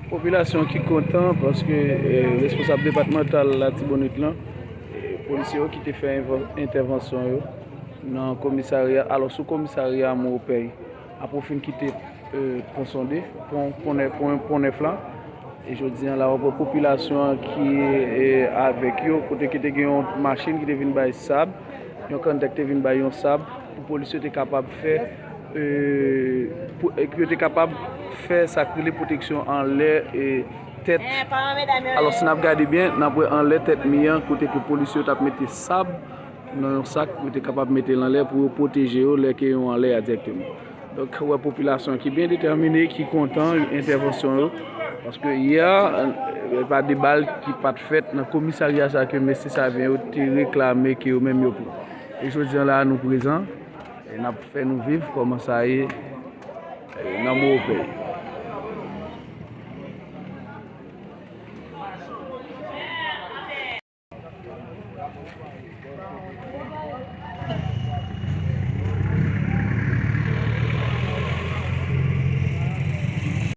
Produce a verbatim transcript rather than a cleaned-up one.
Popilasyon ki kontan paske eh, responsab depatmantal Latibonit lan, eh, polisye yo ki te fè env- entèvansyon yo nan komisarya, alò sou komisarya Mopèy, apre w fin kite eh, Pon Sonde, Pon, Pon Nè- Pon, Pon Nèf lan. E jodi an la, w ap wè popilasyon an ki eh, avèk yo, kote ki te gen yon machin ki te vin bay sab, yon kandidè ki te vin bay yon sab pou polis yo te kapab fè eh, pou, eh, pou yo te kapab fè sa k rele pwoteksyon anlè eh, tèt. Alò, si n ap gade byen, n ap wè anlè tèt mi an, kote ke polis yo t ap mete sab nan yon sak pou yo te kapab mete l anlè pou yo pwoteje yo lè ke yo anlè a dirèkteman. Donk, wè popilasyon ki byen detèmine, ki kontan entèvansyon yo. Paske yè, eh, pa de bal ki pa t fèt nan komisarya sa ke mesye Savyen yo te reklame ke yo menm yo pran. E jodi an la, nou prezan, e n ap fè nou viv kòman sa ye eh, nan Mopèy.